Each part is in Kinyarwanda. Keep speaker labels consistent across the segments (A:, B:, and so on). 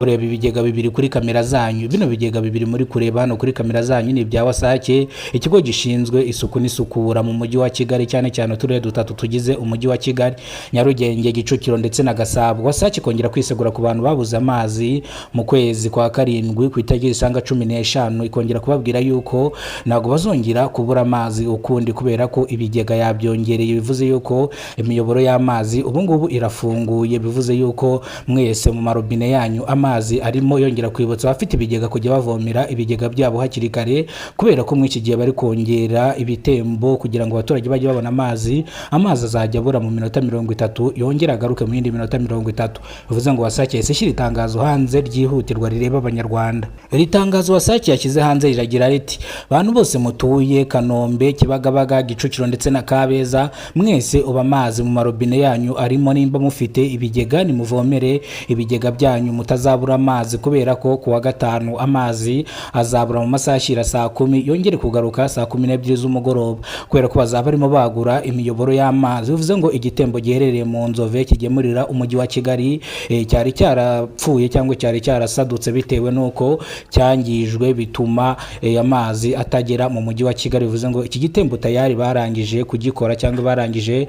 A: Kureba ibigega bibiri kuri kamera zanyu. Bino bigega bibiri muri kureba hano kuri kamera zanyu ni ibya WASAC, ikigo gishinzwe isuku n'isukura mu Mujyi wa Kigali, cyane cyane uturere dutatu tugize Umujyi wa Kigali: Nyarugenge, Kicukiro ndetse na Gasabo. WASAC ikongera kwisegura ku bantu babuze amazi mu kwezi kwa karindwi ku itariki zisaga 15, ikongera kubabwira yuko ntabwo bazongera kubura amazi ukundi kubera ko ibigega yabyongereye. Bivuze yuko imiyoboro y'amazi ubu ngubu irafunguye, bivuze yuko mwese mu marobine yanyu amazi arimo. Yongera kwibutsa abafite ibigega kujya bavomera ibigega byabo hakiri kare, kubera ko muri iki gihe bari kongera ibitembo kugira ngo abaturage bajye babona amazi. Amazi azajya abura mu minota 30, yongere agaruke mu yindi minota 30. Bivuze ngo WASAC yahise ishyira itangazo hanze ryihutirwa rireba Abanyarwanda. Iri tangazo WASAC yashyize hanze riragira riti: "Bantu bose mutuye Kanombe, Kibagabaga, Kicukiro ndetse na Kabeza, mwese ubu amazi mu marobine yanyu arimo. Nimba mufite ibigega, nimuvomere ibigega byanyu mutazabura amazi, kubera ko ku wa gatanu amazi azabura mu masaha ashyira saa 10, yongere kugaruka saa 12 z'umugoroba, kubera ko bazaba barimo bagura imiyoboro y'amazi." Bivuze ngo igitembo giherereye mu Nzove kigemurira Umujyi wa Kigali cyari cyarapfuye cyangwa cyari cyarasadutse bitewe n'uko cyangijwe, bituma amazi atagera mu Mujyi wa Kigali. Bivuze ngo iki gitembo tayari barangije kugikora cyangwa barangije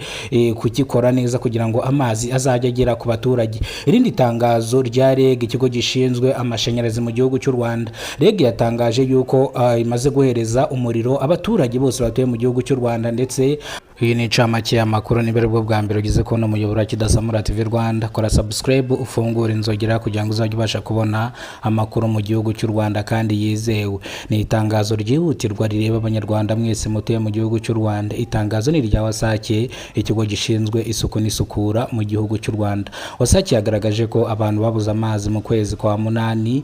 A: kugikora neza kugira ngo amazi azajye agera ku baturage. Irindi tangazo rya REG, ikigo gishinzwe amashanyarazi mu gihugu cy'u Rwanda. REG yatangaje yuko imaze guhereza umuriro abaturage bose batuye mu gihugu cy'u Rwanda. Ndetse iyi ni incamake y'amakuru. Niba aribwo bwa mbere ugeze kubona umuyoboro wa Kidasamura TV Rwanda, kora subscribe, ufungure inzogera kugira ngo uzajye ubasha kubona amakuru mu gihugu cy'u Rwanda kandi yizewe. Ni itangazo ryihutirwa rireba Abanyarwanda mwese mutuye mu gihugu cy'u Rwanda. Itangazo ni irya WASAC, ikigo gishinzwe isuku n'isukura mu gihugu cy'u Rwanda. WASAC yagaragaje ko abantu babuze amazi mu kwezi kwa munani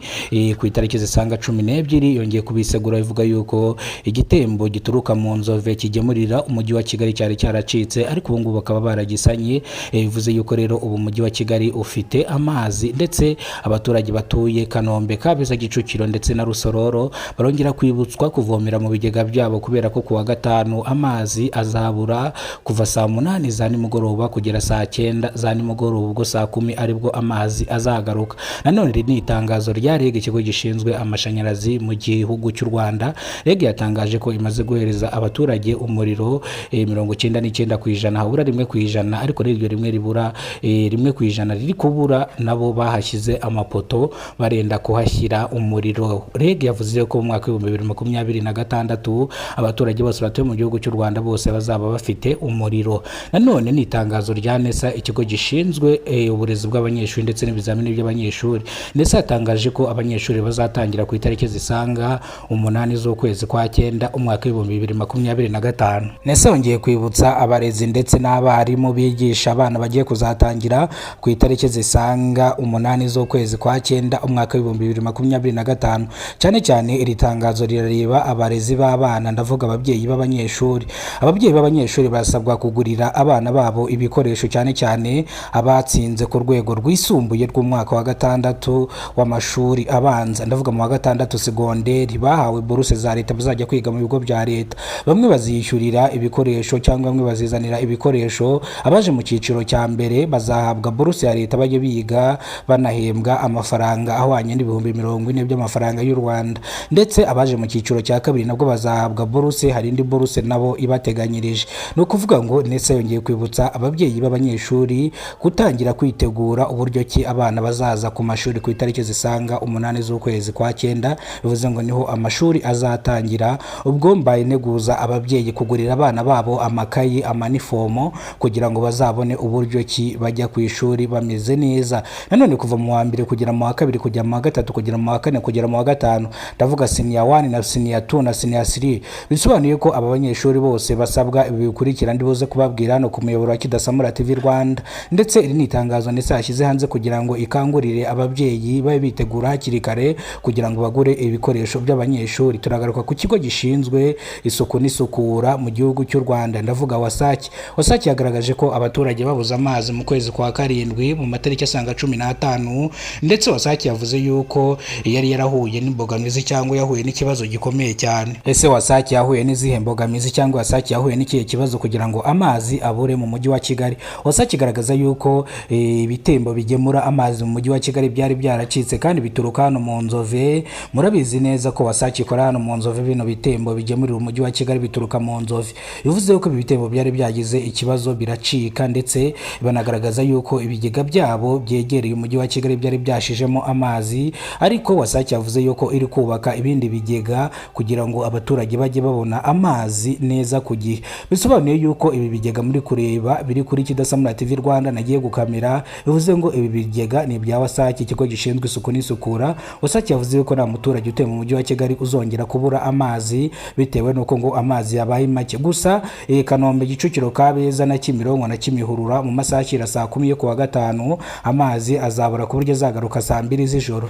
A: ku itariki zisaga 12, yongeye kubisegura ivuga yuko igitembo gituruka mu Nzove kigemurira Umujyi wa Kigali cyari cyaracitse, ariko ubu ngubu bakaba baragisanye. Bivuze yuko rero ubu Umujyi wa Kigali ufite amazi, ndetse abaturage batuye Kanombe, Kabeza, Kicukiro ndetse na Rusororo barongera kwibutswa kuvomera mu bigega byabo, kubera ko ku wa gatanu amazi azabura kuva saa 8 za nimugoroba kugera saa 9 za nimugoroba, ubwo saa 10 aribwo amazi azagaruka. Nanone iri ni itangazo rya REG, ikigo gishinzwe amashanyarazi mu gihugu cy'u Rwanda. REG yatangaje ko imaze guhereza abaturage umuriro 99%, habura 1%. Ariko rero iryo rimwe ribura, 1% riri kubura, nabo bahashyize amapoto, barenda kuhashyira umuriro. REG yavuze ko mu mwaka w'2026 abaturage bose batuye mu gihugu cy'u Rwanda bose bazaba bafite umuriro. Nanone ni itangazo rya NESA, ikigo gishinzwe uburezi bw'abanyeshuri ndetse n'ibizamini by'abanyeshuri. NESA yatangaje ko abanyeshuri bazatangira ku itariki zisaga 8 z'ukwezi kwa cyenda umwaka w'2025. NESA yongeye kwibutsa abarezi ndetse n'abarimu bigisha abana bagiye kuzatangira ku itariki zisaga 8 z'ukwezi kwa cyenda umwaka w'2025. Cyane cyane iri tangazo rirareba abarezi b'abana, ndavuga ababyeyi b'abanyeshuri. Ababyeyi b'abanyeshuri basabwa kugurira abana babo ibikoresho, cyane cyane abatsinze ku rwego rwisumbuye rw'umwaka wa gatandatu w'amashuri abanza, ndavuga mu wa gatandatu segonderi, bahawe buruse za leta bazajya kwiga mu bigo bya leta. Bamwe bazishyurira ibikoresho cyangwa bamwe bazizanira ibikoresho. Abaje mu cyiciro cya mbere bazahabwa buruse ya leta, bajye biga banahembwa amafaranga ahwanye n'40,000 by'amafaranga y'u Rwanda. Ndetse abaje mu cyiciro cya kabiri nabwo bazahabwa buruse, hari indi buruse nabo ibateganyirije. Ni ukuvuga ngo ndetse yongeye kwibutsa ababyeyi b'abanyeshuri gutangira kwitegura uburyo ki abana bazaza ku mashuri ku itariki zisaga 8 z'ukwezi kwa cyenda. Bivuze ngo niho amashuri azatangira. Ubwo mbaye nteguza ababyeyi kugurira abana babo amakayi, amanifomo, kugira ngo bazabone uburyo ki bajya ku ishuri bameze neza. Nanone kuva mu wa mbere kugera mu wa kabiri, kugera mu wa gatatu, kugera mu wa kane, kugera mu wa gatanu, ndavuga senior 1 na senior 2 na senior 3. Bisobanuye ko aba banyeshuri bose basabwa ibi bikurikira ndibuze kubabwira hano ku muyoboro wa Kidasamura TV Rwanda. Ndetse iri ni itangazo ndetse yashyize hanze kugira ngo ikangurire ababyeyi babe bitegura hakiri kare kugira ngo bagure ibikoresho by'abanyeshuri. Turagaruka ku kigo gishinzwe isuku n'isukura mu gihugu cy'u Rwanda. Ndavuga WASAC. WASAC yagaragaje ko abaturage babuze amazi mu kwezi kwa karindwi mu matariki asaga 15, ndetse WASAC yavuze yuko yari yarahuye n'imbogamizi cyangwa yahuye n'ikibazo gikomeye cyane. Ese WASAC yahuye n'izihe mbogamizi cyangwa WASAC yahuye n'ikihe kibazo kugira ngo amazi abure mu mujyi wa Kigali? WASAC igaragaza yuko ibitembo bigemura amazi mu mujyi wa Kigali byari byaracitse kandi bituruka hano mu Nzove. Murabizi neza ko WASAC ikora hano mu Nzove. Bino bitembo bigemurira umujyi wa Kigali bituruka mu Nzove, bivuze yuko ibi bitembo byari byagize ikibazo biracika, ndetse banagaragaza yuko ibigega byabo byegereye umujyi wa Kigali byari byashijemo amazi. Ariko WASAC yavuze yuko iri kubaka ibindi bigega kugira ngo abaturage bajye babona amazi neza ku gihe. Bisobanuye yuko ibi bigega muri kureba biri kuri Kidasamura TV Rwanda nagiye gukamera, bivuze ngo ibi bigega ni ibya WASAC, ikigo gishinzwe isuku n'isukura. WASAC yavuze yuko nta muturage utuye mu mujyi wa Kigali uzongera kubura amazi bitewe n'uko ngo amazi yabaye make. Gusa Kanombe, Kicukiro, Kabeza na Kimironko na Kimihurura mu masaha ashyira saa 10 yo kuwa gatanu amazi azabura ku buryo azagaruka saa 2 z'ijoro.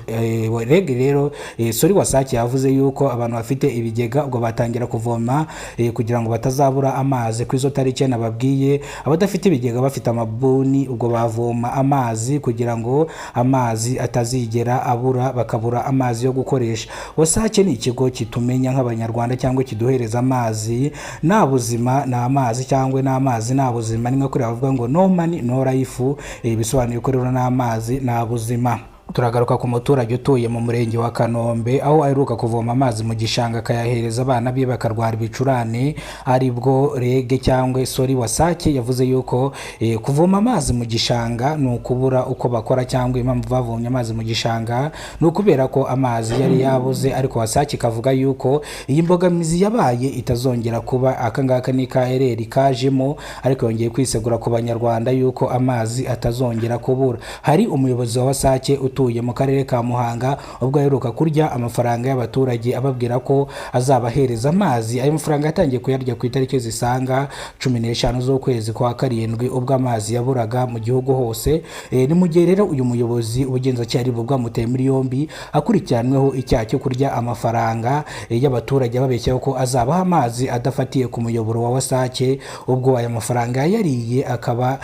A: REG rero, sorry, WASAC yavuze yuko abantu bafite ibigega ubwo batangira kuvoma kugira ngo batazabura amazi ku izo tariki nababwiye. Abadafite ibigega bafite amabuni ubwo bavoma amazi kugira ngo amazi atazigera abura, bakabura amazi yo gukoresha. WASAC ni ikigo kitumenya nk'Abanyarwanda cyangwa kiduhereza amazi. Nta buzima ni amazi, cyangwa n'amazi nta buzima. Ni nka kuriya bavuga ngo "No money, no life". Bisobanuye ko rero n'amazi nta buzima. Turagaruka ku muturage utuye mu murenge wa Kanombe, aho aheruka kuvoma amazi mu gishanga akayahereza abana be bakarwara ibicurane. Aribwo REG cyangwa sorry WASAC yavuze yuko kuvoma amazi mu gishanga ni ukubura uko bakora, cyangwa impamvu bavomye amazi mu gishanga ni ukubera ko amazi yari yabuze. Ariko WASAC ikavuga yuko iyi mbogamizi yabaye itazongera kuba. Aka ngaka ni ka error kajemo, ariko yongeye kwisegura ku Banyarwanda yuko amazi atazongera kubura. Hari umuyobozi wa WASAC utuye mu karere ka Muhanga, ubwo aheruka kurya amafaranga y'abaturage ababwira ko azabahereza amazi. Ayo mafaranga yatangiye kuyarya ku itariki zisaga 15 z'ukwezi kwa karindwi, ubwo amazi yaburaga mu gihugu hose. Ni mu gihe rero uyu muyobozi ubugenzacyaha bwamuteye muri yombi, akurikiranweho icyaha cyo kurya amafaranga y'abaturage ababeshyaho ko azabaha amazi adafatiye ku muyoboro wa WASAC. Ubwo aya mafaranga yayariye, akaba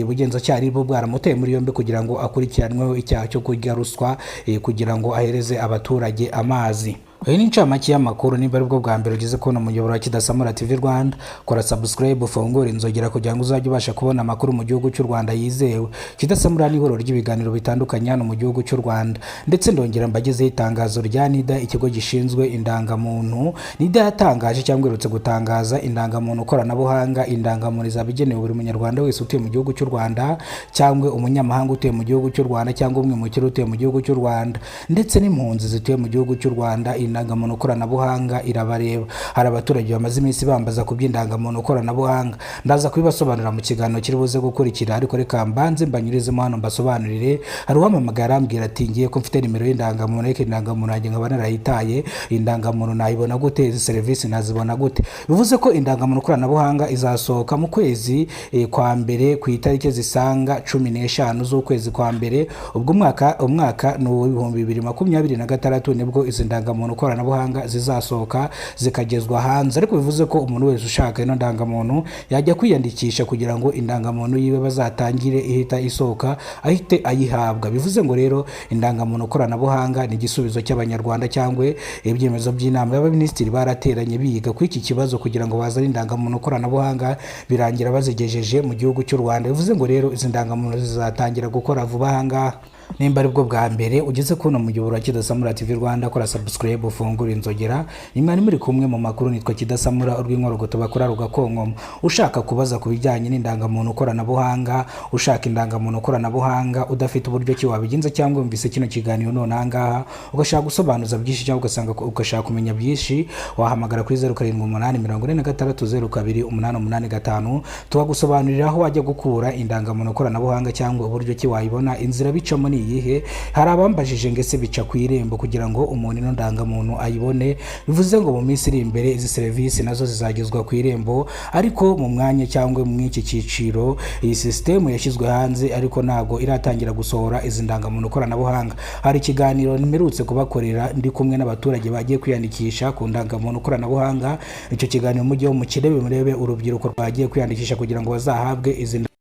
A: ubugenzacyaha bwo bwaramuteye muri yombi kugira ngo akurikiranweho icyaha cyo kurya ruswa kugira ngo ahereze abaturage amazi. Iyi ni incamake y'amakuru. Niba aribwo bwa mbere ugeze kubona umuyoboro wa Kidasamura TV Rwanda, kora subscribe, ufungure inzogera kugira ngo uzajye ubasha kubona amakuru mu gihugu cy'u Rwanda yizewe. Kidasamura ni ihuriro ry'ibiganiro bitandukanye hano mu gihugu cy'u Rwanda. Ndetse ndongera mbagezeho itangazo rya NIDA, ikigo gishinzwe indangamuntu. NIDA yatangaje cyangwa iherutse gutangaza indangamuntu koranabuhanga. Indangamuntu izaba igenewe buri munyarwanda wese utuye mu gihugu cy'u Rwanda, cyangwa umunyamahanga utuye mu gihugu cy'u Rwanda, cyangwa umwimukira utuye mu gihugu cy'u Rwanda, ndetse n'impunzi zituye mu gihugu cy'u Rwanda. Indangamuntu koranabuhanga irabareba. Hari abaturage bamaze iminsi bambaza ku by'indangamuntu koranabuhanga, ndaza kubibasobanurira mu kiganiro kiri buze gukurikira. Ariko reka mbanze mbanyurizemo hano mbasobanurire. Hari uwampamagaye arambwira ati: "Ngiye ko mfite nimero y'indangamuntu, ariko indangamuntu yanjye nkaba narayitaye, indangamuntu nayibona gute? Izi serivisi nazibona gute?" Bivuze ko indangamuntu koranabuhanga izasohoka mu kwezi kwa mbere, ku itariki zisaga 15 z'ukwezi kwa mbere. Ubwo umwaka ni uw'ibihumbi 2026, nibwo izi ndangamuntu koranabuhanga zizasohoka zikagezwa hanze. Ariko bivuze ko umuntu wese ushaka ino ndangamuntu yajya kwiyandikisha kugira ngo indangamuntu yiwe bazatangire ihita isohoka ahite ayihabwa. Bivuze ngo rero indangamuntu koranabuhanga ni igisubizo cy'Abanyarwanda, cyangwa ibyemezo by'inama y'abaminisitiri barateranye biga kuri iki kibazo kugira ngo bazane indangamuntu koranabuhanga, birangira bazigejeje mu gihugu cy'u Rwanda. Bivuze ngo rero izi ndangamuntu zizatangira gukora vuba aha ngaha. Nimba aribwo bwa mbere ugeze kubona umuyoboro wa Kidasamura TV Rwanda, kora subscribe, ufungure inzogera. Nimba muri kumwe mu makuru, nitwa Kidasamura urw'inkorogoto bakora rugakonkoma. Ushaka kubaza ku bijyanye n'indangamuntu koranabuhanga, ushaka indangamuntu koranabuhanga udafite uburyo ki wabigenza, cyangwa wumvise kino kiganiro none aha ngaha ugashaka gusobanuza byinshi, cyangwa ugasanga ugashaka kumenya byinshi, wahamagara kuri 0784602885, tukagusobanurira aho wajya gukura indangamuntu koranabuhanga cyangwa uburyo ki wayibona, inzira bicamo ni. iyihe? Hari abambajije ngo ese bica ku Irembo kugira ngo umuntu ino ndangamuntu ayibone? Bivuze ngo mu minsi iri imbere izi serivisi nazo zizagezwa ku Irembo, ariko mu mwanya cyangwa mu iki cyiciro iyi sisitemu yashyizwe hanze, ariko ntabwo iratangira gusohora izi ndangamuntu koranabuhanga. Hari ikiganiro mperutse kubakorera ndi kumwe n'abaturage bagiye kwiyandikisha ku ndangamuntu koranabuhanga. Icyo kiganiro mujyeho mukirebe, murebe urubyiruko rwagiye kwiyandikisha kugira ngo bazahabwe izi.